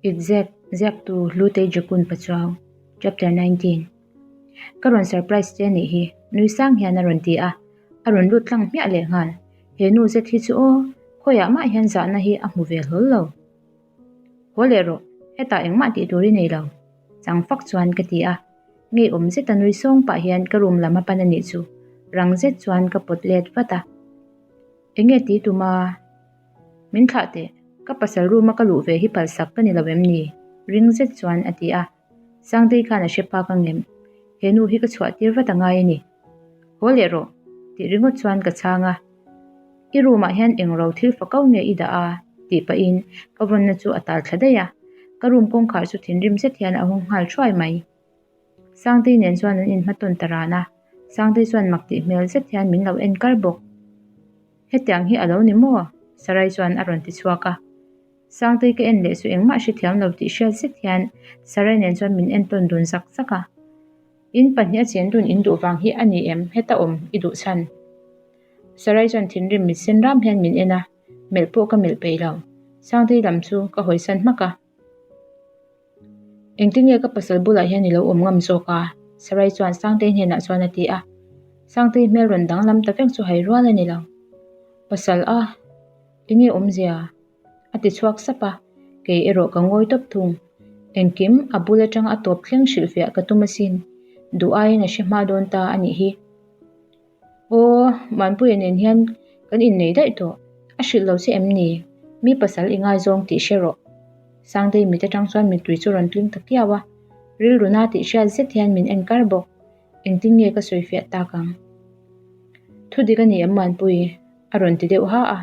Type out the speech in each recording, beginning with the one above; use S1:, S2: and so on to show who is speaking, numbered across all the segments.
S1: Exact, ziaktu Hlutei Jakun Pachuau, Chapter 19 Ka rawn surprise che anih hi, nui sang hian a rawn ti a, a rawn lut tlang hmiah leh nghal. He nu zet hi chu aw, khawiah mah hian zahna hi a hmu ve hlawl lo. Haw leh rawh, hetah engmah tih tur i nei lo, chang fak chuan ka ti a. Ngeiawm zeta nui sawng pah hian ka room lam a pan anih chu, rang zet chuan ka pawt let vat a. Enge ti tum a? Min thlah teh, ka pasal room a ka luh ve hi palsak ka ni lo em ni? Ring zet chuan a ti a. Sangtei khan a hre pak ang em? He nu hi ka chhuah tir vat a ngai a ni. Haw leh rawh, tih ringawt chuan ka chhang a. I room ah hian eng ro thil fa kau nge i dah a? tih pahin ka vawnna chu a tal thla daih a. Ka room kawngkhar chu thinrim zet hian a hawng nghal thuai mai. Sangtei nen chuan an inhmatawn ta ran a, Sangtei chuan mak tih hmel zet hian min lo en kar bawk. Hetiang hi a lo ni maw? Sarai chuan a rawn ti chhuak a. Sangtei ka en leh chu engmah hrethiam lo tih hriat zet hian Sarai nen chuan min entawn dun zak zak a. In pahniha chen dun in duh vang hi a ni em? Heta awm i duh chhan? Sarai chuan thinrim mit sen ram hian min en a, melh pawh ka melh peih lo. Sangtei lam chu ka hawisan hmak a. Engtin nge ka pasal bulah hian i lo awm ngam zawk a? Sarai chuan Sangtei hnenah chuan a ti a. Sangtei hmel rawn danglam ta vek chu hai rual a ni lo. Pasal a? Enge awmzia? A ti chhuak sap a, kei erawh ka ngawi tawp thung. Engkim a bul atanga a tawp thleng hrilhfiah ka tum asin. Duh aiin a hre hma dawn ta a nih hi. Aw, Manpuia nen hian kan innei daih tawh. A hrilh lo che em ni? Mi pasal i ngaizawng tih hre rawh. Sangtei mit atang chuan mittui chu rawn tling ta kiau a. Rilru na tih hriat zet hian min en kar bawk. Engtin nge ka sawi fiah tak ang? Thudik a ni em Manpui? A rawn ti deuh ha a.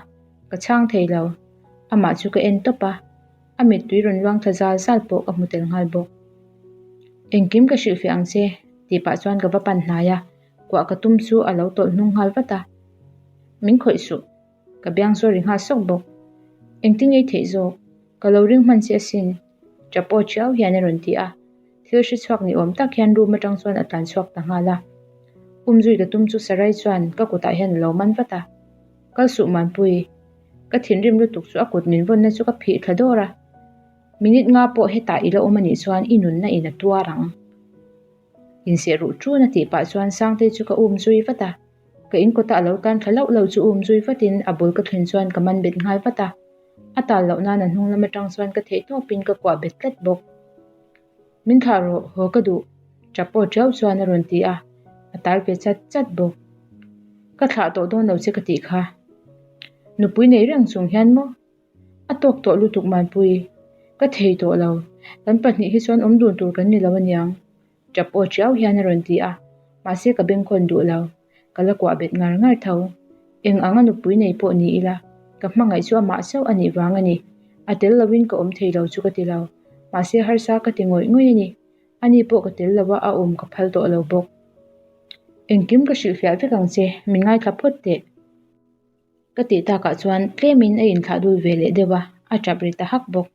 S1: Ka chhang thei lo. Amah chu ka en tawp a. A mittui rawn luang thla zal zal pawh ka hmu tel nghal bawk. Engkim ka hrilhfiah ang che tih pah chuan ka va pan hnai a. Kuah ka tum chu a lo tawlh hnung nghal vat a, Min khawih suh, ka biang chu a ri nghal sawk bawk. Engtin ngei theih zawk, ka lo ring hman che asin, Chapo chiau hian a rawn ti a, thil hre chhuak ni awm tak hian room atang chuan a tlan chhuak ta nghal a. Umzui ka tum chu Sarai chuan ka kutah hian a lo man vat a, Kal suh Manpui, ka thinrim lutuk chu a kut min vawnna chu ka phih thla dawr a, Minute nga pawh hetah i la awm anih chuan i nunna in a tuar ang. Inseh ruh ṭun a tih pah chuan Sangtei chu ka um zui vat a, ka in kawta a lo tan thla loh loh chu um zui vatin a bul ka thlen chuan ka man bet nghal vat a, a tal loh nan a hnung lam aṭang chuan ka theih tawpin ka kuah bet tlat bawk. Min thlah rawh, haw ka duh, ṭap aw ṭiau chuan a rawn ti a, a tal ve chat chat bawk. Ka thlah tawh dawn lo che ka tih kha. Nupui nei reng chung hian maw? A tawk tawh lutuk Manpui, ka thei tawh lo, kan pahnih hi chuan awm dun tur kan ni lo aniang, tap aw chiau hian a rawn ti a, mahse ka bengkhawn duh lo, ka la kuah bet ngar ngar tho. Eng anga nupui nei pawh ni ila, ka hmangaih chu amah chauh a nih vang a ni, a tel loin ka awm thei lo chu ka ti lo, mahse harsa ka ti ngawih ngawih a ni, ani pawh ka tel lo a, a awm ka phal tawh lo bawk. Engkim ka hrilhfiah vek ang che, min ngaithla phawt teh. Ka tih takah chuan tlemin a inthlah dul ve leh deuh a, a tap ri ta hak bawk.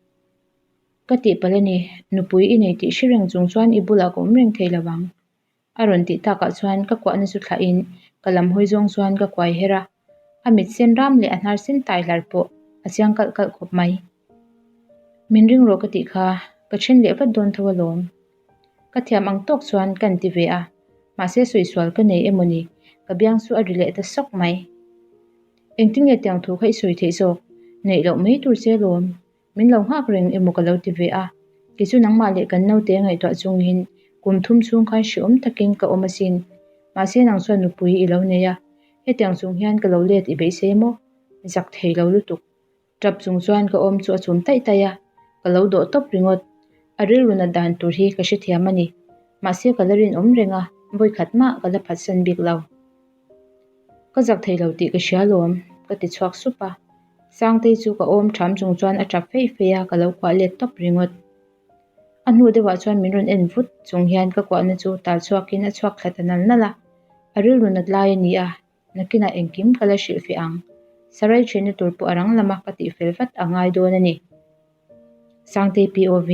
S1: Ka tih palh a ni, nupui i nei tih hre reng chung chuan i bulah ka awm reng thei lo ang. A rawn tih takah chuan ka kuahna chu thlahin ka lam hawi zawng chuan ka kuai her a, a mit sen ram leh a hnar sen tai hlar pawh a chiang kalh kalh khawp mai. Min ring rawh ka tih kha, ka then leh vat dawn tho alawm. Ka thiam ang tawk chuan kan ti ve a, mahse sawi sual ka nei emaw ni, ka biang chu a ri leh ta sawk mai. Engtin nge tiang thu kha i sawi theih zawk? Neih loh mai tur che alawm, min lo nghak reng emaw ka lo ti ve a, kei chu nangmah leh kan naute ngaihtuah chungin kum thum chhung khan hrehawm takin ka awm asin, mahse nang chuan nupui i lo nei a, hetiang chung hian ka lo let i beisei maw? Zak thei lo lutuk. Tap chung chuan ka awm chu a chum taih taih a, ka lo dawh tawp ringawt. A rilru nat dan tur hi ka hrethiam a ni. Mahse ka la rinawm reng a, vawikhat mah ka la phatsan bik lo. Ka zak thei lo tih ka hria lawm, ka ti chhuak sup a. Sangtei chu ka awm tham chung chuan a tap feih feih a, ka lo kuah let tawp ringawt. A hnu deuhah chuan min rawn en vut chung hian ka kuahna chu tal chhuakin a chhuak thla ta nal nal a. A rilru nat lai a ni a, Nakinah engkim ka la hrilh feh ang. Sarai ṭhenna tur pawh a rang lama ka tih fel vat a ngai dawn a ni. Sangtei POV.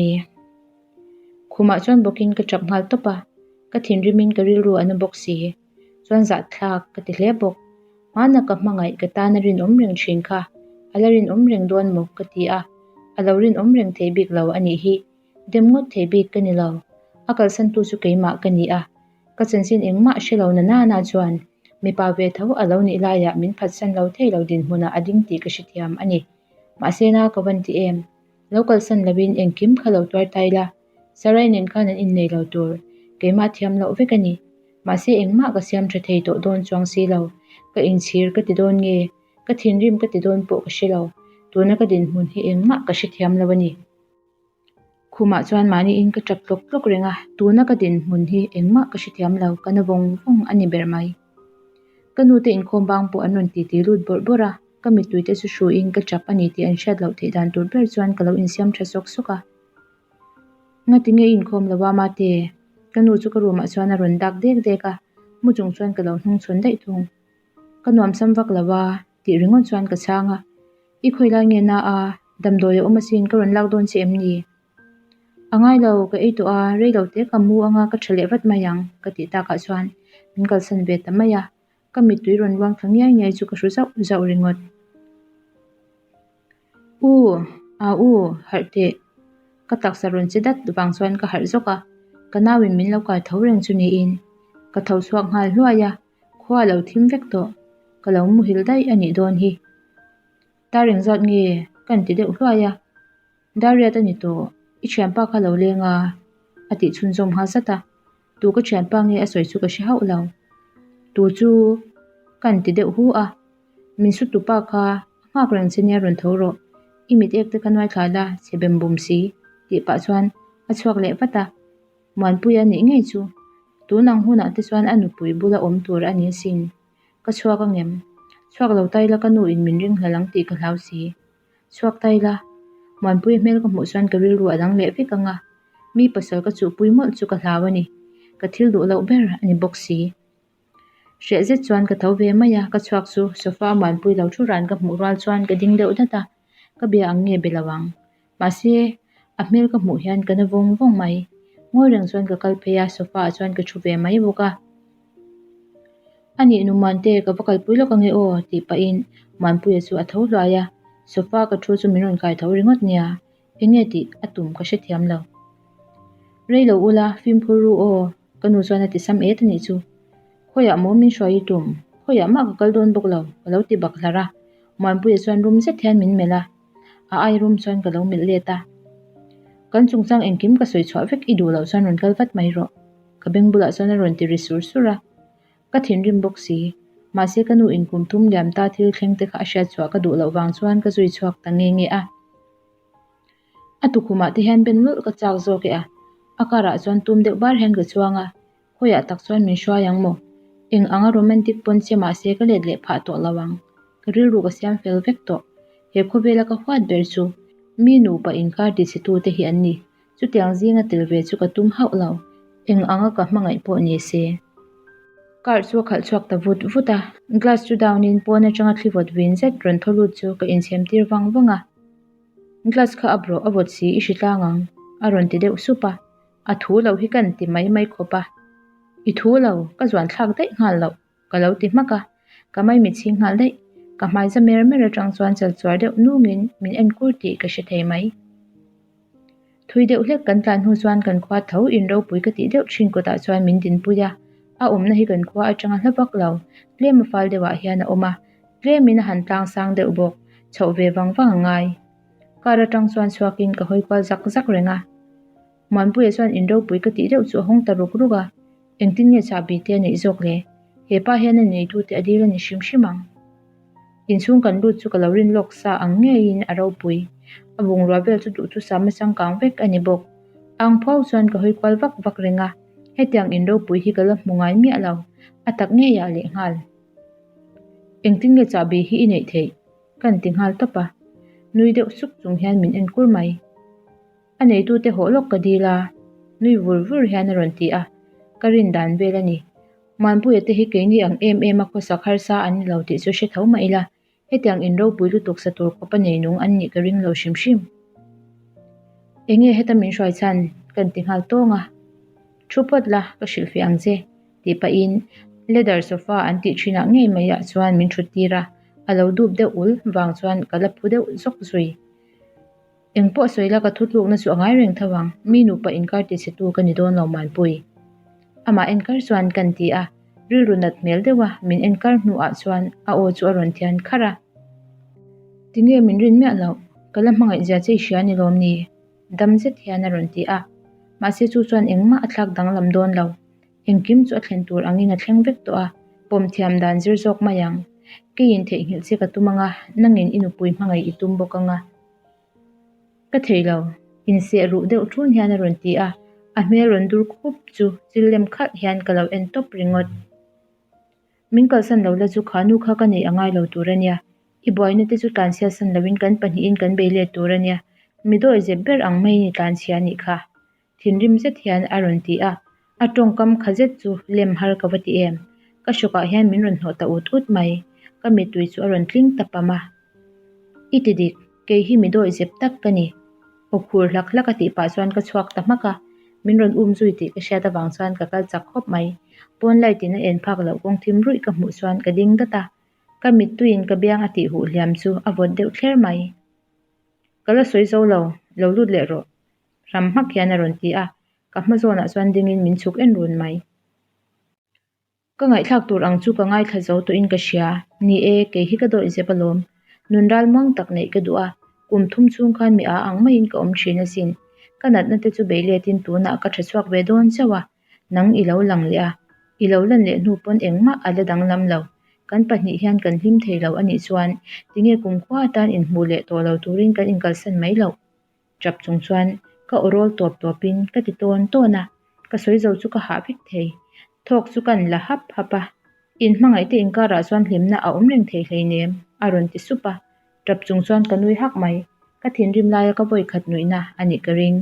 S1: Khumah chuan bawkin ka ṭap nghal tawp a, ka thinrimin ka rilru a na bawk si. Chuan zahthlak ka ti hle bawk. Hmana ka hmangaih ka tana rinawm reng ṭhin kha. A la rinawm reng dawn maw ka ti a, a lo rinawm reng thei bik lo a nih hi. Dem ngawt thei bik ka ni lo. A kalsantu chu keimah ka ni a, ka chanchin engmah hre lo na nana chuan mipa ve tho a lo nih laiah min phatsan lo thei lo dinhmunah a ding tih ka hrethiam a ni. Mahse na ka van ti em? Lo kalsan lovin engkim kha lo tuar tai la, Sarai nen khan an innei lo tur, keimah thiam loh vek a ni. Mahse engmah ka siam tha thei tawh dawn chuang si lo, ka inchhir ka ti dawn nge, ka thinrim ka ti dawn pawh ka hre lo, tuna ka dinhmun hi engmah ka hrethiam lo a ni. Khumah chuan mahniin ka tap tlawk tlawk reng a, tuna ka dinhmun hi engmah ka hrethiam lo, ka na vawng vawng a ni ber mai. Ka nute inkhawm bang pawh an rawn titi lut bawrh bawrh a, ka mittui te chu hruiin ka tap a ni tih an hriat loh theih dan tur ber chuan ka lo insiam tha sawk sawk a. Ngati nge i inkhawm lo a mate? Ka nu chu ka room ah chuan a rawn dak dek dek a, mu chung chuan ka lo hnung chhawn daih thung. Ka nuamsam vak lo a tih ringawt chuan ka chhang a. I khawi lai nge na a, damdawi a awm asin ka rawn lak dawn che em ni? A ngai lo, ka ei tawh a, rei lo te ka mu anga ka tha leh vat mai ang ka tih takah chuan min kalsan ve ta mai a, ka mittui rawn luang thla ngiai ngiai chu ka hru zauh zauh ringawt. U, a u, harh teh. Ka taksa rawn che dat vang chuan ka harh zawk a, ka nauin min lo kai tho reng chu niin ka tho chhuak nghal hluai a. Khua a lo thim vek tawh, ka lo muhil daih a nih dawn hi. Dar engzat nge ka inti deuh hluai a, Dariat a ni tawh, i thianpa kha lo leng a, a tih chhunzawm nghal zat a, tu ka thianpa nge a sawi chu ka hre hauh lo. Tu chu ka inti deuh hu a, min su tupa kha a nghak reng che nia rawn tho rawh, i mit ek te kha nuai thla la, chhe bem bum si, tih pah chuan a chhuak leh vat a. Muanpui a nih ngei chu. Tun ang hunah te chuan a nupui bula awm tur a ni asin. Ka chhuak angem? Chhuak lo taila ka nu in min ring hlal ang tih ka hlau si. Chhuak taila. Muanpui hmel ka hmuh chuan ka rilru a dang leh vek ang a. Mi pasal ka chuhpui mawlh chu ka hlau a ni. Ka thil duh loh ber a ni bawk si. Hreh zet chuan ka tho ve mai a, ka chhuak chu sofa a Muanpui lo thu ran ka hmuh rual chuan ka ding deuh dat a, ka bia ang nge be lo ang. Mahse, a hmel ka hmuh hian ka na vawng vawng mai. Ngawi reng chuan ka kal phei a, sofa ah chuan ka thu ve mai bawk a. A nih nu Muante, ka va kalpui lawk ange aw tih pahin Muanpuia chu a tho hluai a, sofa ka thu chu min rawn kai tho ringawt nia, enge tih a tum ka hrethiam lo. Rei lo ula, fimkhur ru aw, Ka nu chuan a ti sam et a nih chu. Khawiah maw min hruai i tum? Khawiah mah ka kal dawn bawk lo, ka lo ti bak hlar a. Muanpuia chuan rum zet hian min melh a, a ai rum chuan ka lo melh let a. Kan chungchang engkim ka sawi chhuah vek i duh loh chuan rawn kal vat mai rawh. Ka beng bulah chuan a rawn ti ri sur sur a. Ka thinrim bawk si. Mahse ka nu in kum thum liam ta thil thleng te kha a hriat chhuah ka duh loh vang chuan ka zui chhuak ta nge nge a. A tukhumah te hian ben lawlh ka chak zawk e a, a car ah chuan tum deuh bar hian ka chuang a, khawiah tak chuan min hruai ang maw? Eng anga romantic pawn che mahse ka let leh phah tawh lo ang, ka rilru ka siam fel vek tawh, he khawvela ka huat ber chu mi nupa inkar ti chhe tu te hi an ni, chutiang zinga tel ve chu ka tum hauh lo, eng anga ka hmangaih pawh ni se. Car chu a khalh chhuak ta vut vut a, glass chu down in pawn atanga thli vawt vin zet rawn thaw lut chu ka inchhem tir vang vang a. Glass kha a brawh a vawt si i hri tlang ang a rawn ti deuh sup a, a thu lo hi kan ti mai mai khawp a, i thu lo ka zuan thlak daih nghal loh ka lo ti hmak a, ka mai mit chhing nghal daih, ka hmai za mer mer atang chuan chal chuar deuh nungin min en kur tih ka hre thei mai. Thui deuh hlek kan tlan hnu chuan kan khua tho in ropui ka tih deuh thin kawtah chuan min dinpui a, a awmna hi kan khua atanga hla vak lo, tlem a fal deuhah hian a awm a, Tlemin a han tlang sang deuh bawk, chhoh ve vang vang a ngai. Car atang chuan chhuakin ka hawi kual zak zak reng a. Muanpuia chuan in ropui ka tih deuh chu a hawng ta ruk ruk a, engtin nge chahbi te a neih zawk le? He pa hian a neitute a dil a ni hrim hrim ang. Inchhung kan lut chu ka lo rin lawk sa ang ngeiin a ropui. A bungrua vel chu duh chu sam a changkang vek a ni bawk. Ang phuau chuan ka hawi kual vak vak reng a, hetiang in ropui hi ka la hmu ngai miah lo, a tak ngeiah lehnghal. Engtin nge chahbi hi i neih theih? Ka inti nghal tawp a, nui deuh suk chung hian min en kur mai. A neitute hawh lawk ka dil a, nui vur vur hian a rawn ti a, ka rin dan vel a ni. Muanpuia te hi keini ang em em a khawsak harsa an ni lo tih chu hre tho mah ila, hetiang in ropui lutuk sa tur khawp a nei nung an nih ka ring lo hrim hrim. Enge heta min hruai chhan? Ka inti nghal tawng a, Thu phawt la, ka hrilhfiah ang che. Tih pahin leather sofa an tih thinah ngei maiah chuan min thut tir a. A lo dup deuh ul vang chuan ka la phu deuh zawk zui. Eng pawh sawi la ka thutlukna chu a ngai reng tho ang, mi nupa inkar ti chhe tu ka ni dawn lo Manpui. Amah enkar chuan kan ti a, rilru nat hmel deuh a min enkar hnuah chuan a aw chu a rawn thian kharh a. Tinge min rin miah loh, ka la hmangaih zia che i hria ni lawm ni? Dam zet hian a rawn ti a, mahse chu chuan engmah a thlak danglam dawn lo. Engkim chu a thlen tur angin a thleng vek tawh a, pawm thiam dan zir zawk mai ang. Keiin theihnghilh che ka tum anga, nangin i nupui hmangaih i tum bawk anga. Ka thei lo, inseh ruh deuh thun hian a rawn ti a, a hmel rawn dur khup chu chil lem khalh hian ka lo en tawp ringawt. Min kalsan lo la chu kha nu kha ka neih a ngai lo tur a nia, i buaina te chu tlanchhia san loin kan pahnihin kan bei let tur a nia, mi dawi zep ber ang maiin i tlanchhia a nih kha. Thinrim zet hian a rawn ti a, a tawngkam kha zet chu lem har ka va ti em? Ka hrawkah hian min rawn hnawh ta ut ut mai, ka mittui chu a rawn tling ta pam a. I ti dik, kei hi mi dawi zep tak ka ni. Aw khur hlak hlak a tih pah chuan ka chhuak ta hmak a, min rawn um zui tih ka hriat avang chuan ka kal chak khawp mai. Pawn light in a en phak loh kawng thim ruih ka hmuh chuan ka ding dat a, ka mittuiin ka biang a tih huh hliam chu a vawt deuh thler mai. Ka la sawi zo lo, lo lut leh rawh. Ram hmak hian a rawn ti a, ka hma zawnah chuan dingin min chhuk en run mai. Ka ngaihthlak tur ang chu ka ngaithla zo tawhin ka hria. Ni e, kei hi ka dawih zep alawm. Nun ral muang tak neih ka duh a, kum thum chhung khan mi a ang maiin ka awm thin asin. Ka natna te chu bei letin tunah ka tha chhuak ve dawn chauh a, nang i lo lang leh a. I lo lan leh hnu pawn engmah a la danglam lo. Kan pahnih hian kan hlim thei lo a nih chuan tinge kumkhua atan inhmuh leh tawh lo turin kan inkalsan mai loh? Tap chung chuan ka aw rawl tawp tawpin ka ti tawn tawn a, ka sawi zo chu ka hah vek thei. Thawk chu kan la hap hap a, In hmangaihte inkarah chuan hlimna a awm reng thei hleinem, a rawn ti sup a. Tap chung chuan ka nui hak mai, ka thinrim laia ka vawi khat nuihna a nih ka ring.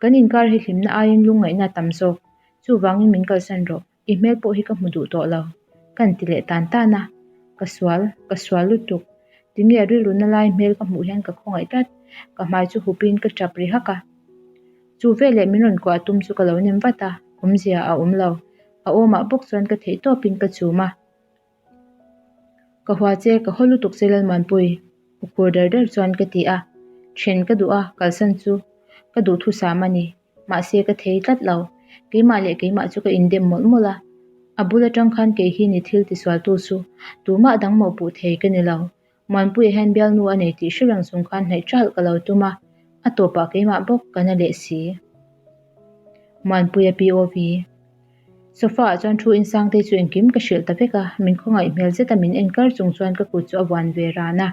S1: Kan inkar hi hlimna aiin lungngaihna a tam zawk, chuvangin min kalsan rawh. I hmel pawh hi ka hmu duh tawh lo, ka han ti leh tan tan a. Ka sual, ka sual lutuk. Tinge rilru na lai hmel ka hmuh hian ka khawngaih tlat, ka hmai chu hupin ka tap ri hak a. Chu veleh min rawn kuah tum chu ka lo nem vat a, awmzia a awm lo. A awmah bawk chuan ka theih tawpin ka chum a. Ka hua che, ka haw lutuk che Lalmuanpui, u khur der der chuan ka ti a. Then ka duh a, kalsan chu ka duhthusam a ni. Mahse ka thei tlat lo. Keimah leh keimah chu ka indem mawlh mawlh a. A bul atang khan kei hi ni thil tisualtu chu tumah dang mawhpuh thei ka ni lo. Muanpuia hian bialnu a nei tih hre reng chung khan hnaih ṭalh ka lo tum a, a tawpah keimah bawk ka na leh si. Muanpuia POV. Sofa ah chuan thu insangtei chu engkim ka hrilh ta vek a, min khawngaih hmel zet a min enkar chung chuan ka kut chu a vuan ve ran a.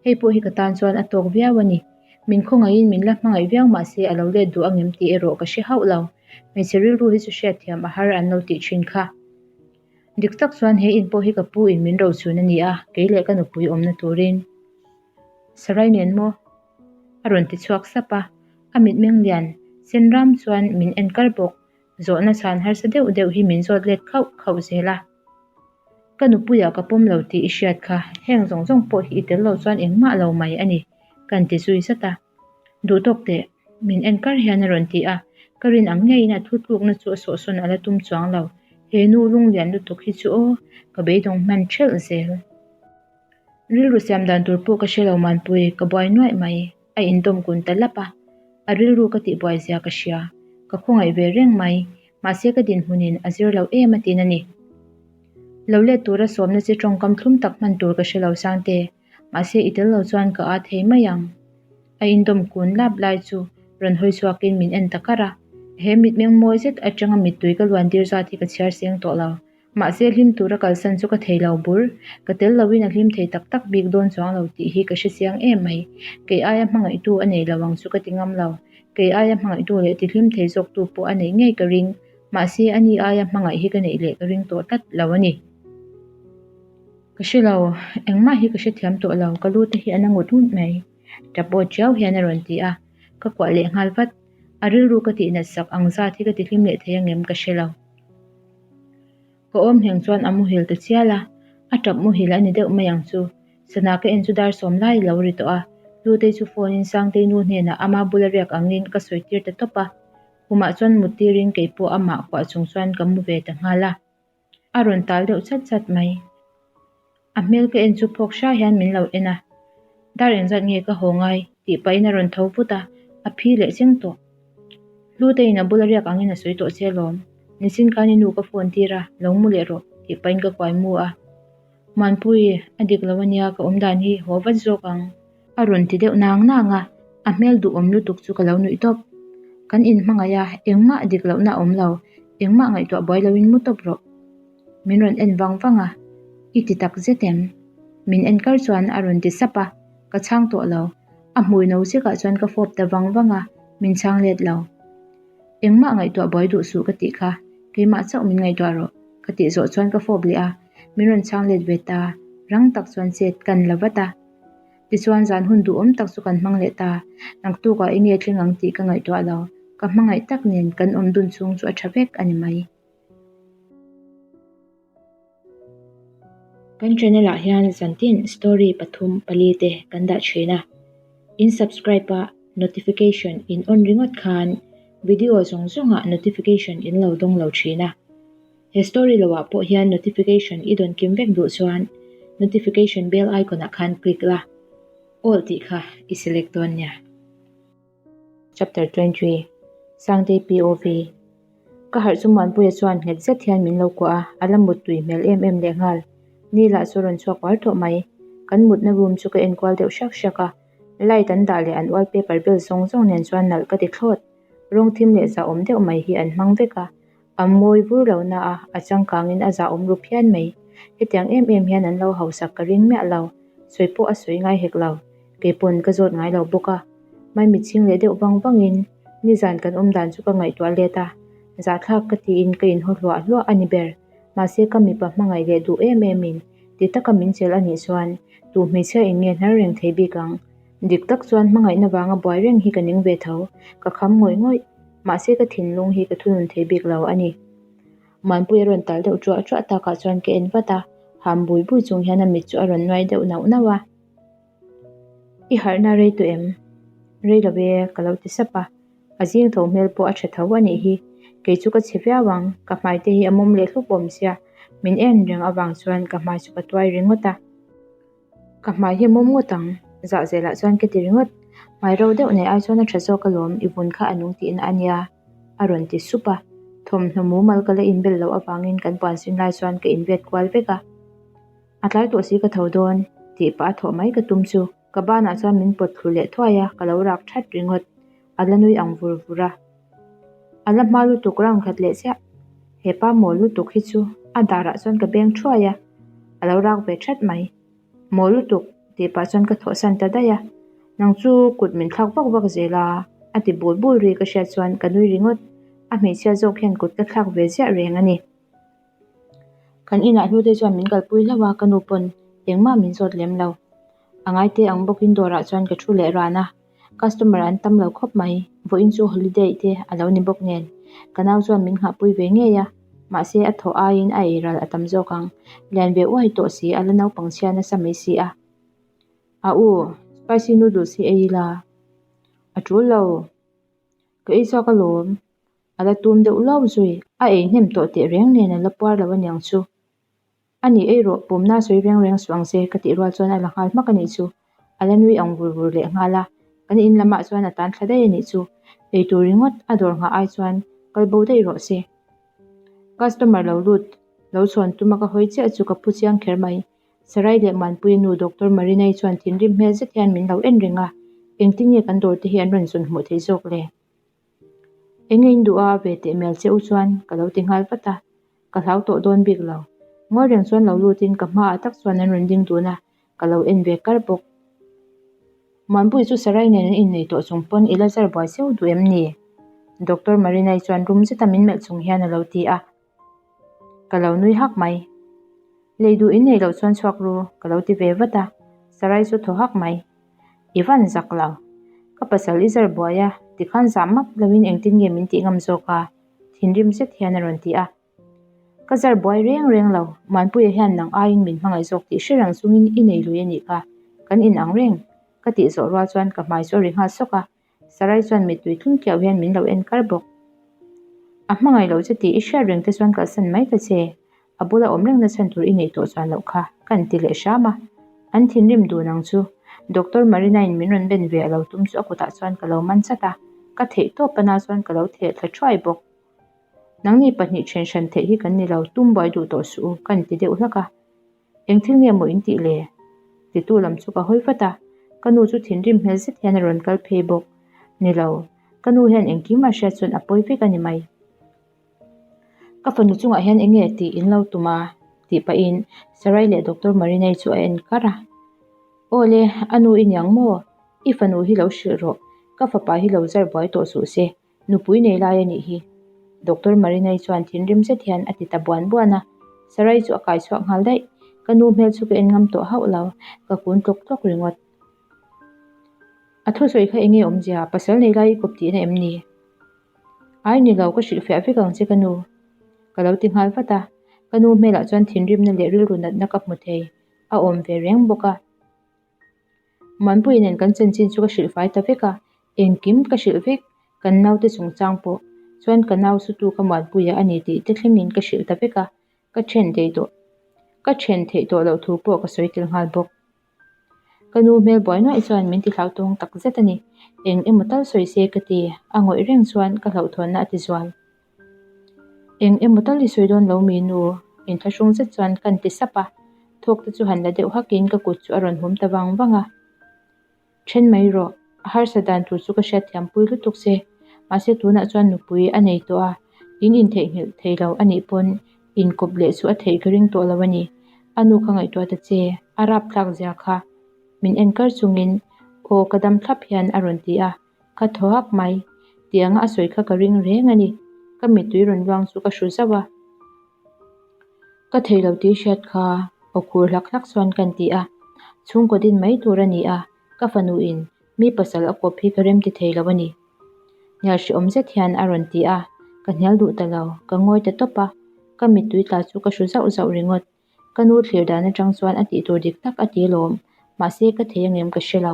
S1: Hei pawh hi ka tan chuan a tawk viau a ni. Min khawngaihin min la hmangaih viau mah se a lo let duh angem tih erawh ka hre hauh lo. Hmeichhe rilru hi chu hriatthiam a har an lo tih thin kha. Dik tak chuan he in pawh hi ka pu in min rochun a ni a, kei leh ka nupui awmna turin. Sarai nen maw? A rawn ti chhuak sap a, a mitmeng lian sen ram chuan min en kar bawk. Zawhna chhan harsa deuh deuh hi min zawt let khauh khauh zel a. Ka nupuiah ka pawm lo tih i hriat kha, heng zawng zawng pawh hi i tel lo chuan engmah lo mai a ni, kan ti zui zat a. Duh tawk teh, min en kar hian a rawn ti a, ka rin ang ngeiin a thu tlukna chu a sawhsawn a la tum chuang lo, he nu lunglian lutuk hi chu aw, ka beidawng hman ṭhelh zel. Rilru siam dan tur pawh ka hre lo Manpui, ka buai nuaih mai, a indawm kun ta lap a, a rilru ka tih buai zia ka hria, ka khawngaih ve reng mai, mahse ka dinhmunin a zir lo em a tin a ni. Lo let tura sawmna chi tawngkam thlum tak hman tur ka hre lo Sangte, mahse i tel lo chuan ka â thei mai ang. A indawm kun lap lai chu rawn hawi chhuakin min en ta kar a, he mitmeng mawi zet atanga mittui ka luan tir zat hi ka chhiar seng tawh lo. Mahse hlim tura kalsan chu ka thei lo bur, ka tel loin a hlim thei tak tak bik dawn chuang lo tih hi ka hre chiang em mai. Kei aia hmangaihtu a nei lo ang chu ka ti ngam lo. Kei aia hmangaihtu leh ti hlim thei zawktu pawh a neih ngei ka ring. Mahse ani aia hmangaih hi ka neih leh ka ring tawh tlat lo a ni. Ka hre lo, engmah hi ka hrethiam tawh lo, ka lu te hi a na ngut ngut mai. Tap aw chiau hian a rawn ti a, ka kuah leh nghal vat. A rilru ka tihnat sak ang zat hi ka ti hlim leh thei angem ka hre lo. Ka awm ngheng chuan a muhil ta chial a, a tap muhil a ni deuh mai ang chu. Sana ka en chu dar sawm lai lo ri tawh a, Hlutei chu phone in Sangtei nu hnenah ama bula riak angin ka sawi tir ta tawp a, khumah chuan mut tirin kei pawh amah kuah chung chuan ka mu ve ta nghal a, a rawn tal deuh chat chat mai. A hmel ka en chu phawk hra hian min lo en a, Dar engzat nge ka haw ngai? tih pahin a rawn tho vut a, a phi leh cheng tawh. Hluteiin a bula riak angin a sawi tawh che alawm. Nisin khan i nu ka phone tir a, lo mu leh rawh tih pahin ka kuai mu a. Muanpui, a dik lo ania ka awm dan hi haw vat zawk ang. A rawn ti deuh nang nang a, a hmel duhawm lutuk chu ka lo nuih tawp. Kan inhmangaih a, engmah dik lohna a awm lo, engmah ngaihtuah buai loin mu tawp rawh. Min rawn en vang vang a, I ti tak zet em? Min en kar chuan a rawn ti sap a, ka chhang tawh lo. A hmui no zikah chuan ka fawp ta vang vang a, min chhang let lo. Engmah ngaihtuah buai duh suh ka tih kha, keimah chauh min ngaihtuah rawh, ka tih zawh chuan ka fawp leh a, min rawn chhang let ve ta, rang tak chuan chet kan la vat a. Tichuan zan hun duhawm tak chu kan hmang leh ta, naktukah enge thleng ang tih ka ngaihtuah lo, ka hmangaih tak nen kan awm dun chhung chu a tha vek a ni mai. Kan channel ah hian zantin story pathum pali te kan dah thin a, in subscribe a notification in on ringawt khan video zawng zawng ah notification in lo dawng lo thin a, he story lo ah pawh hian notification i dawn kim vek duh chuan notification bell icon ah khan click la, all tih kha i select dawn nia. Chapter 23 Sangtei POV Ka harh chu Muanpuia chuan nghet zet hian min lo kuah a, a la mut tui hmel em em leh nghal. Ni lah chu a rawn chhuak uar tawh mai. Kan mutna room chu ka enkual deuh hrak hrak a, light an dah leh an wallpaper bel zawng zawng nen chuan nalh ka ti thlawt. Rawng thim leh zahawm deuh mai hi an hmang vek a, a mawi vur lo na a, a changkangin a zahawm ru phian mai. Hetiang em em hian an lo hausak ka ring miah lo, sawi pawh a sawi ngai hek lo. Kei pawn ka zawt ngai lo bawk a, maimit chhing leh deuh vang vangin nizan kan awm dan chu ka ngaihtuah let a, zahthlak ka tiin ka inhaw hluah hluah a ni ber. Mahse ka mipa hmangaih leh duh em emin ti taka min chelh a nih chuan tu hmeichhia in nge hnar reng thei bik ang. Dik tak chuan hmangaihna vanga buai reng hi ka ning ve tho, ka kham ngawih ngawih. Mahse ka thinlung hi ka thunun thei bik lo a ni. Muanpui a rawn tal deuh ṭuah ṭuah takah chuan ka en vat a, ham bui bui chung hian a mit chu a rawn nuai deuh nauh nauh a. I harhna rei tawh em? Rei lo e, ka lo ti sap a. A zing tho hmel pawh a tha tho a nih hi. Kei chu ka chhe viau ang, ka hmai te hi a mawm leh hlup awm sia. Min en reng avang chuan ka hmai chu ka tuai ringawt a. Ka hmai hi a mawm ngawt ang, zah zelah chuan ka ti ringawt. Hmai ro deuh nei ai chuan a tha zawk alawm, i vun kha a nung tihna a nia, a rawn ti sup a. Thawmhnaw mumal ka la inbel loh avangin kan puan sin lai chuan ka invet kual vek a. A tlai tawh si ka tho dawn, tih pah a thawh mai ka tum chu. Ka banah chuan min pawt thlu leh thuai a, ka lo rak that ringawt. A la nui ang vur vur a. A la hma lutuk round khat leh chiah. He pa mawl lutuk hi chu a darah chuan ka beng thuai a, a lo rak ve that mai. Mawl lutuk, tih pah chuan ka thawhsan ta daih a. Nang chu kut min thlak vak vak zel a, a ti bul bul ri ka hriat chuan ka nui ringawt. A hmeichhia zawk hian kut ka thlak ve ziah reng a ni. Kan inah hlute chuan min kalpui hlauh a, ka nu pawn engmah min zawt lem lo. A ngaite ang bawkin dawrah chuan ka thu leh ran a, customer an tam lo khawp mai. Vawiin chu holiday te a lo ni bawk nen, ka nau chuan min nghahpui ve ngei a, mahse a thawh aiin a ei ral a tam zawk ang. Lian ve uai tawh si, a la naupang chhia nasa mai si a. A u, spicy noodles hi ei ila a tul lo, ka ei chhuak alawm. A la tum deuh lo zui. A ei hnem tawh teh reng nen a la puar lo aniang chu. A nih ei rawh, pumna sawi reng reng suh ang che ka tih rual chuan a la nghal hmak a nih chu. A la nui ang vur vur leh nghal a. Kan in lamah chuan a tan thla daih a nih chu. Ei tur ringawt a dawr nghah ai chuan kal bo daih rawh se. Customer lo lut lo chhawn tuma ka hawi chiah chu ka phu chiang kher mai. Sarai leh Muanpuia nu Doctor Marinai chuan thinrim hmel zet hian min lo en reng a. Engtin nge kan dawr te hi an rawn zawn hmuh theih zawk le? Eng nge in duh a ve teh mel che u chuan ka lo ti nghal vat a, ka hlau tawh dawn bik lo. Ngawi reng chuan lo lutin ka hmaah tak chuan an rawn ding dun a, ka lo en ve kar bawk. Muanpui chu Sarai nen an innei tawh chung pawn i la zar buai cheu duh em ni? Doctor Marinai chuan rum zeta min melh chung hian a lo ti a. Ka lo nui hak mai. Lei duh in nei loh chuan chhuak ru ka lo ti ve vat a, Sarai chu thaw hak mai. I van zak lo. Ka pasal i zar buai a, tikhan zah map loin engtin nge min tih ngam zawk a? Thinrim zet hian a rawn ti a. Ka zar buai reng reng lo, Muanpuia hian nang aiin min hmangaih zawk tih hre reng chungin i nei lui a nih kha, kan inang reng ka tih zawh rual chuan ka hmai chu a ri nghal sawk a. Sarai chuan mittui tling kiau hian min lo en kar bawk. A hmangaih loh che tih i hriat reng te chuan kalsan mai ta che. A bula awm reng na chhan tur i neih tawh chuan loh kha, ka han ti leh hram a. An thinrim dun ang chu. Doctor Marina-in min rawn ben ve a lo tum chu a kutah chuan ka lo man chat a, ka theih tawp pana chuan ka lo theh thla thuai bawk. Nangni pahnih then hran theih hi kan ni lo, tum buai duh tawh suh u, ka han ti deuh hlak a. Eng thil nge maw in tih le? Titu lam chu ka hawi vat a, ka nu chu thinrim hmel zet hian a rawn kal phei bawk. Ni lo, ka nu hian engkim a hriat chuan a pawi vek a ni mai. Ka fanu chungah hian eng nge tih in lo tum a? tih pahin Sarai leh Doctor Marinai chu a en kar a. Aw le, a nu i niang maw? I fanu hi lo hrilh rawh, ka fapa hi lo zar buai tawh suh se, nupui nei lai a nih hi. Doctor Marinai chuan thinrim zet hian a ti ta buan buan a, Sarai chu a kai chhuak nghal daih. Ka nu hmel chu ka en ngam tawh hauh lo, ka kun tlawk tlawk ringawt. A thusawi kha eng nge awmzia? Pasal nei lai i kawp tihna em ni? Ai ni lo, ka hrilhfiah vek ang che ka nu. Ka lo ti nghal vat a, ka nu hmelah chuan thinrimna leh rilru natna ka hmu thei, a awm ve reng bawk a. Muanpuii nen kan chanchin chu ka hrilhfai ta vek a, engkim ka hrilh vek, kan naute chungchang pawh chuan ka nau sutu ka Muanpuia a ni tih te thlengin ka hrilh ta vek a, ka then theih tawh ka then theih tawh loh thu pawh ka sawi tel nghal bawk. Ka nu hmel buai nuaih chuan min ti hlauhtawng tak zet a ni. Eng emaw tal sawi se ka ti, a ngawih reng chuan ka hlauhthawnna a ti zual. Eng emaw tal i sawi dawn lo mi nu? Inthlahrung zet chuan kan ti sap a, thawk te chu han la deuh hakin ka kut chu a rawn hum ta vang vang a. Then mai rawh, a harsa dan tur chu ka hriatthiam pui lutuk che. Mahse tunah chuan nupui a nei tawh a, in intheihnghilh thei lo a nih pawn inkawp leh chu a theih ka ring tawh lo a ni. A nu kha ngaihtuah ta che, a rap tlak zia kha. Min en kar chungin aw ka dam thlap hian a rawn ti a, ka thaw hak mai. Tianga a sawi kha ka ring reng a ni. Ka mittui rawn luang chu ka hru zauh a. Ka thei lo tih hriat kha aw khur hlak hlak chuan kan ti a, chhungkaw din mai tur a ni a, ka fanu in mi pasal a kawp hi ka rem ti thei lo a ni. Hnial hrehawm zet hian a rawn ti a, ka hnial duh ta lo, ka ngawi ta tawp a, ka mittui tla chu ka hru zauh zauh ringawt. Ka nu thlir dan atang chuan a tih tur dik tak a ti lawm, mahse ka thei angem ka hre lo.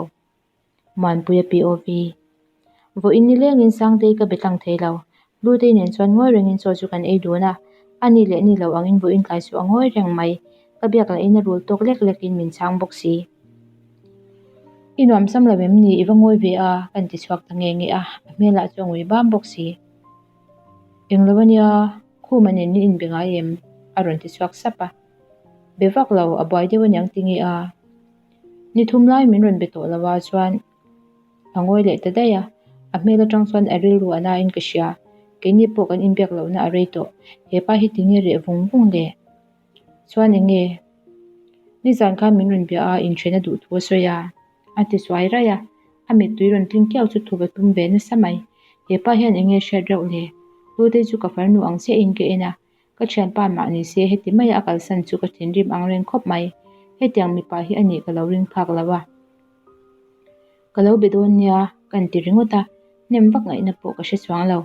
S1: Muanpuia POV. Vawiin nilengin Sangtei ka be tlang thei lo. Hlutei nen chuan ngawi rengin chaw chu kan ei dun a, a ni leh ni lo angin vawiin tlai chu a ngawi reng mai. Ka biak lahin a rul tawk lek lekin min chhang bawk si. I nuam sam lo em ni? I va ngawi ve a, kan ti chhuak ta nge nge a, a hmelah chu a ngui bam bawk si. Englo ania, Khuma nen min inbe ngai em? a rawn ti chhuak sap a. Be vak lo, a buai deuh aniang ti nge a? Ni thum lai min rawn be tawh lo a chuan a ngawi leh ta daih a, a hmel atang chuan a rilru a nain ka hria, keini pawh kan inbiak lohna a rei tawh, hepa hi tinge reh vung vung le? Chuan eng nge? Nizan khan min rawn bia a, inthen a duh thu a sawi a, a ti chuai raih a, a mittui rawn tling kiau chu thup a tum ve nasa mai, hepa hian eng nge hriat reuh le? Hlutei chu ka farnu ang chiahin ka en a, Ka thianpa mah ni se heti maia a kalsan chu ka thinrim ang reng khawp mai. Hetiang mipa hi a nih ka lo ring phak lo a. Ka lo be dawn nia ka inti ringawt a, hnem vak ngaihna pawh ka hre chuang lo.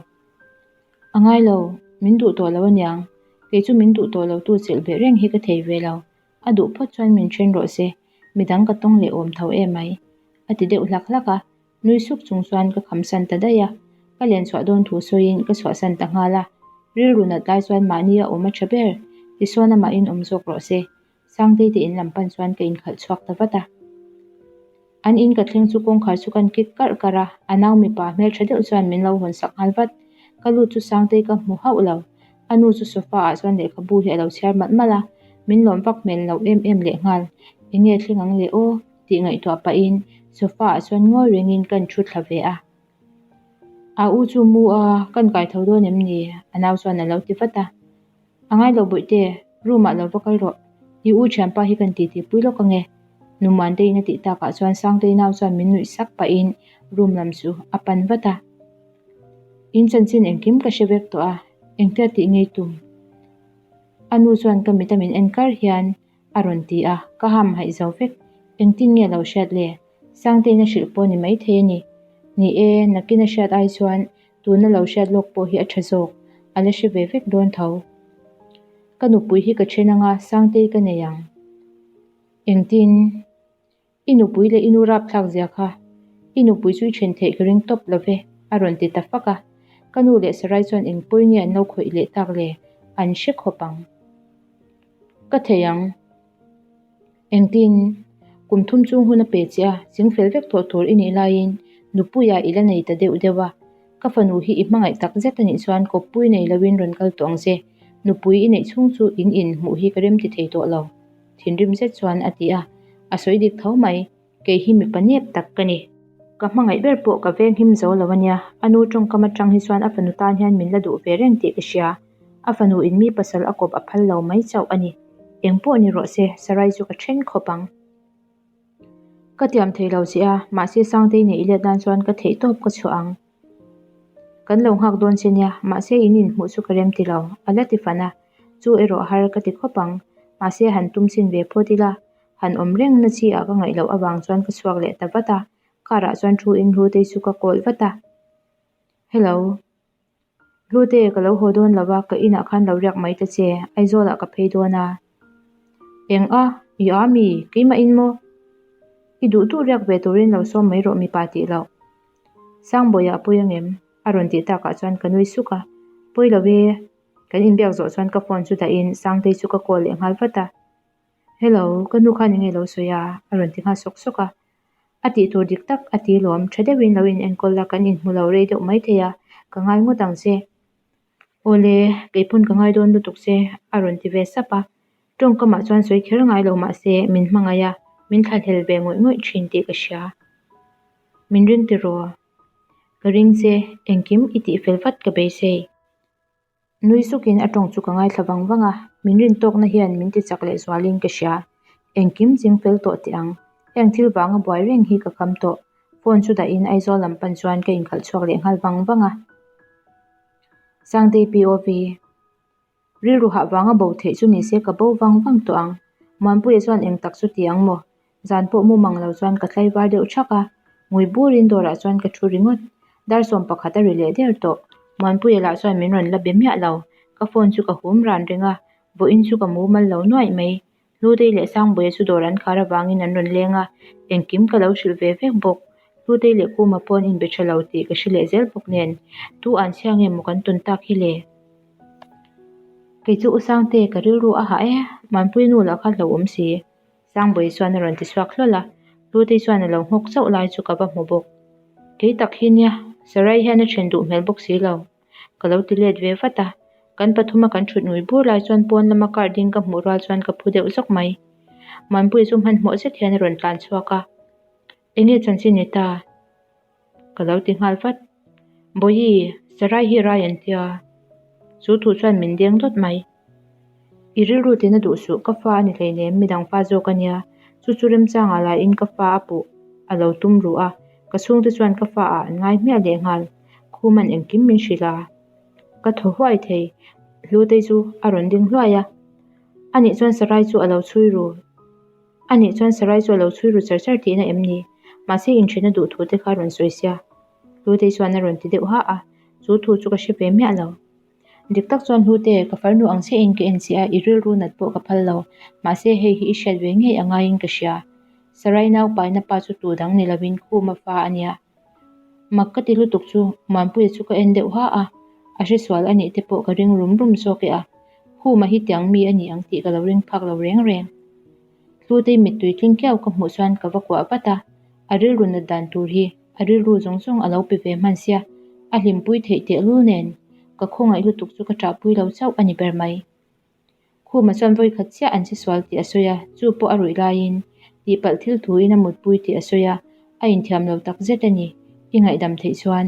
S1: A ngai lo, min duh tawh lo aniang. Kei chu min duh tawh lo tu chelh beh reng hi ka thei ve lo. A duh phawt chuan min then rawh se, midang ka tawng leh awm tho em mai. A ti deuh hlak hlak a, Nui suk chung chuan ka khamsan ta daih a, ka len chhuah dawn thu sawiin ka chhuahsan ta nghal a. Rilru nat lai chuan mahni a awm a tha ber, tisawn amahin awm zawk rawh se. Sangtei te in lam pan chuan ka inkhalh chhuak ta vat a. An in ka thleng chu kawngkhar chu kan kik karh karh a, a nau mipa hmeltha deuh chuan min lo hawn sak nghal vat. Ka lut chu Sangtei ka hmu hauh lo. A nu chu sofa ah chuan lehkhabu hi a lo chhiar malh malh a, min lawm vak hmel loh em em lehnghal. Enge thleng ang le aw? tih ngaihtuah pahin sofa ah chuan ngawi rengin kan thu thla ve a. A u chu mu a, kan kai tho dawn em ni? A nau chuan a lo ti vat a. A ngai lo bawihte, room ah lo va kal rawh. I u thianpa hi kan titi pui lawk ange. Nu Muanteiin a tih takah chuan Sangtei nau chuan min nuih sak pahin room lam chu a pan vat a. In chanchin engkim ka hre vek tawh a, engtia tih ngei tum? A nu chuan ka mit a min en kar hian A rawn ti a, ka ham haih zo vek. Engtin nge lo hriat le? Sangtein a hrilh pawh ni maithei a ni. Ni e, nakin a hriat ai chuan tuna lo hriat lawk pawh hi a tha zawk, a la hre ve vek dawn tho. Ka nupui hi ka then anga Sangtei ka nei ang. Engtin? I nupui leh i nu rapthlak zia kha i nupui chu i then theih ka ring tawp lo ve, a rawn ti ta fak a. Ka nu leh Sarai chuan eng pawi nge an lo khawih leh tak le? An hre khawp ang. Ka thei ang. Engtin? Kum thum chung hun a pe che a, chingfel vek tawh tur i nih laiin nupuia i la nei ta deuh deuh a. Ka fanu hi i hmangaih tak zet a nih chuan kawppui nei loin rawn kal tawh ang che. Nupui i neih chhung chu in in hmuh hi ka remti thei tawh lo. Thinrim zet chuan a ti a, a sawi dik tho mai. Kei hi mipa nep tak ka ni. Ka hmangaih ber pawh ka veng him zo lo a nia. A nu tawngkam atang hi chuan a fanu tan hian min la duh ve reng tih ka hria. A fanu in mi pasal a kawp a phal lo mai chauh a ni. Eng pawh ni rawh se, Sarai chu ka then khawp ang. Ka tiam thei lo che a, mahse Sangtei neih let nan chuan ka theih tawp ka chhuah ang. Kan lo nghak dawn che nia, mahse in inhmuh chu ka rem ti lo, a la ti fan a. Chu erawh har ka ti khawp ang. Mahse han tum chin ve phawt ila, Han awm reng na chi ah ka ngaih loh avang chuan ka chhuak leh ta vat a, car ah chuan thu in Hlutei chu ka call vat a. Hello. Hlute, ka lo haw dawn lo a, ka inah khan lo riak mai ta che, Aizawl ah ka phei dawn a. Eng a, i a mi, keimah in maw? I duh duh riak ve turin lo sawm mai rawh mipa tih loh. Sangbawiah a pawi angem? A rawn tih takah chuan ka nui suk a, pawi lo e. Kan inbiak zawh chuan ka phone chu dahin Sangtei chu ka call leh nghal vat a. Hello, ka nu khan enge lo sawi a? a rawn ti nghal sawk sawk a. A tih tur dik tak a ti lawm, tha deuhin lo inenkawl la kan inhmu lo rei deuh maithei a, ka ngai ngawt ang che. Awle, keipawn ka ngai dawn lutuk che a rawn ti ve sap a. Tawngkamah chuan sawi kher ngai lo mah se min hmangaih a, min thlahlel ve ngawih ngawih thin tih ka hria. Min ring tiraw? Ka ring che, engkim i tihfel vat ka beisei. Nui sukin a tawng chu ka ngaithla vang vang a, min rin tawkna hian min ti chak leh zualin ka hria. Engkim ching fel tawh teh ang. Heng thil vanga buai reng hi ka kham tawh. Phone chu dahin Aizawl lam pan chuan ka inkhalh chhuak leh nghal vang vang a. Sangtei POV. Rilru hah vanga bo theih chu nise ka bo vang vang tawh ang. Muanpuia chuan eng tak chu ti ang maw? Zan pawh mu mang lo chuan ka tlaivar deuh thak a, ngui burin dawrah chuan ka thu ringawt. Dar sawm pakhat a ri leh der tawh. Muanpuia lah chuan min rawn la be miah lo. Ka phone chu ka hum ran reng a, vawiin chu ka mu mal lo nuaih mai. Hlutei leh Sangbuia chu dawr an khar avangin an rawn leng a, engkim ka lo hrilh ve vek bawk. Hlutei leh Kuma pawh an inbe tha lo tih ka hre leh zel bawk nen, tu an chhia nge maw kan tawn tak hi le? Kei chu U Sangte ka rilru a hah e, Muanpuia nu lah kha hlauhawm si. Sangbawi chuan a rawn ti chhuak hlawl a, Hlutei chuan a lo nghawk chauh lai chu ka va hmu bawk. Kei tak hi nia, Sarai hian a then duh hmel bawk si lo. Ka lo ti let ve vat a, kan pathuma kan thut ngui bur lai chuan pawn lama car ding ka hmuh rual chuan ka phu deuh zawk mai. Muanpuia chu hmanhmawh zet hian a rawn tlan chhuak a, Enge chanchin ni ta? Ka lo ti nghal vat. Bawihi, Sarai hi rai an tia. Chu thu chuan min deng dawt mai. I rilru tina duh suh, ka fa a ni hleinem, midang fa zawk a nia. Chu chu remchangah laiin ka fa a puh a lo tum ruh a, ka chhungte chuan ka fa ah an ngai hmiah leh nghal. Khuman engkim min hrilh a. Ka thaw huai thei. Hlutei chu a rawn ding hluai a. Anih chuan Sarai chu a lo chhui ru. A nih chuan Sarai chu a lo chhui ru char char tihna em ni? Mahse inṭhen a duh thu te kha a rawn sawi sia. Hlutei chuan a rawn ti deuh hah a, chu thu chu ka hre ve miah lo. Dik tak chuan Hlute, ka farnu ang chiahin ka en che a, i rilru nat pawh ka phal lo. Mahse hei hi i hriat ve ngei a ngaiin ka hria. Sarai naupaina pa chu tu dang ni lovin Khuma fa a nia. Mak ka ti lutuk chu Muanpuia chu ka en deuh ha a, a hresual a nih te pawh ka ring rum rum zawk e a, Khuma hi tiang mi a ni ang tih ka lo ring phak lo reng reng. Hlutei mittui tling kiau ka hmuh chuan ka va kuah vat a, a rilru nat dan tur hi a rilru zawng zawng a lo pe ve hman sia, a hlimpui theih tehlul nen ka khawngaih lutuk chu ka ṭahpui lo chauh a ni ber mai. Khuma chuan vawi khat chiah an che sual tih a sawi a, chu pawh a ruih laiin tihpalh thil thuin a mutpui tih a sawi a, a inthiam lo tak zet a ni. I ngaihdam theih chuan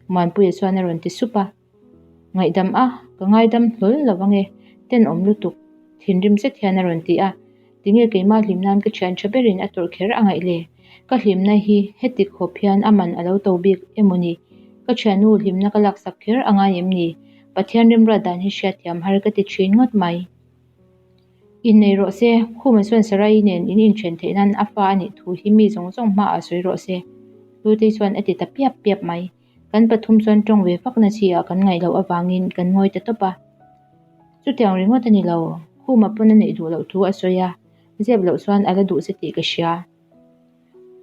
S1: Muanpuia chuan a rawn ti sup a, Ngaihdam a, ka ngaidam hlawl lo ange, tenawm lutuk thinrim zet hian a rawn ti a, tinge keimah hlim nan ka thian tha berin a tawrh kher a ngaih le? Ka hlimna hi heti khawp hian a man a lo to bik emaw ni? Ka thiannu hlimna ka laksak kher a ngai em ni? Pathian remruat dan hi hriatthiam har ka ti thin ngawt mai. Innei rawh se, Khuma chuan Sarai nen in inthen theih nan a fa a nih thu hi mi zawng zawng hmaah sawi rawh se, Hlutei chuan a ti ta piap piap mai. Kan pathum chuan tawng ve fakna chi ah kan ngaih loh avangin kan ngawi ta tawp a. Chutiang ringawt a ni lo, Khuma pawn a neih duh loh thu a sawi a, zep loh chuan a la duh che tih ka hria.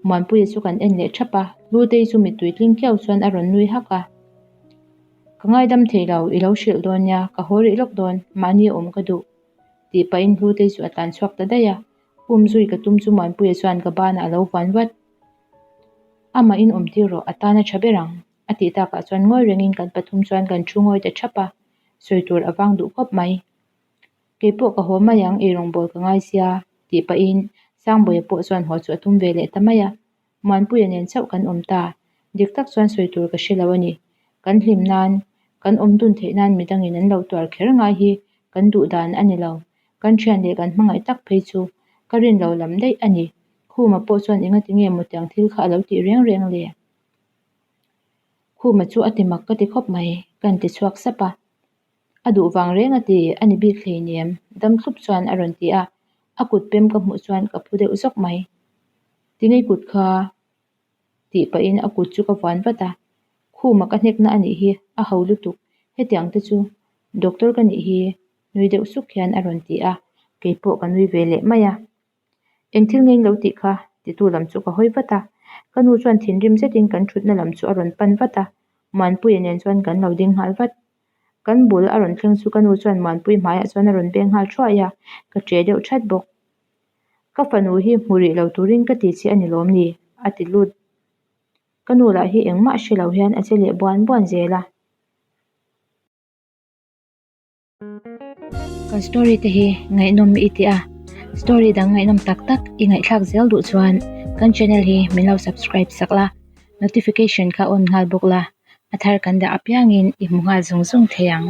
S1: Muanpuia chu kan en leh thap a, Hlutei chu mittui tling kiau chuan a rawn nui hak a. Ka ngaidam thei lo, i lo hrilh dawn nia, ka haw rih lawk dawn, mahni awm ka duh. Tih pahin Hlutei chu a tlan chhuak ta daih a. Pum zui ka tum chu Muanpuia chuan ka banah a lo vuan vat. Amah in awm tir rawh, a tan a tha ber ang. A tih takah chuan ngawi rengin kan pathum chuan kan thu ngawi ta thap a, sawi tur a vang duh khawp mai. Kei pawh ka haw mai ang, eirawngbawl ka ngai sia, tih pahin Sangbawiha pawh chuan haw chu a tum ve leh ta mai a. Muanpuia nen chauh kan awm ta. Dik tak chuan sawi tur ka hre lo a ni. Kan hlim nan, kan awm dun theih nan midangin an lo tuar kher ngai hi kan duh dan a ni lo. Kan thian leh kan hmangaih tak phei chu ka rin lo lam daih a ni. Khuma pawh chuan engati nge maw tiang thil kha a lo tih reng reng le? Khuma chu a ti mak ka ti khawp mai, ka inti chhuak sap a. A duh vang reng a ti, a ni bik hleinem, dam thlup chuan a rawn ti a. A kut pem ka hmuh chuan ka phu deuh zawk mai. Tingei kut kha tih pahin a kut chu ka vuan vat a. Khuma ka hnekna a nih hi, a ho lutuk. Hetiang te chu doctor ka nih hi nui deuh suk hian a rawn ti a, keipawh ka nui ve leh mai a. Eng thil ngeng lo tih kha titu lam chu ka hawi vat a, ka nu chuan thinrim zetin kan thutna lam chu a rawn pan vat a, Muanpuia nen chuan kan lo ding nghal vat. Kan bul a rawn thleng chu ka nu chuan Muanpui hmaiah chuan a rawn beng nghal thuai a, ka che deuh that bawk. Ka fanu hi hmu rih lo turin ka ti che a ni lawm ni? a ti lut. Ka nu lah hi engmah hre lo hian a che leh buan buan zel a. Kan story te hi ngaihnawm i ti a, story dang ngaihnawm tak tak i ngaihthlak zel duh chuan kan channel hi min lo subscribe sak la, notification kha on nghal bawk la, a thar kan dah apiangin i hmu nghal zung zung thei ang.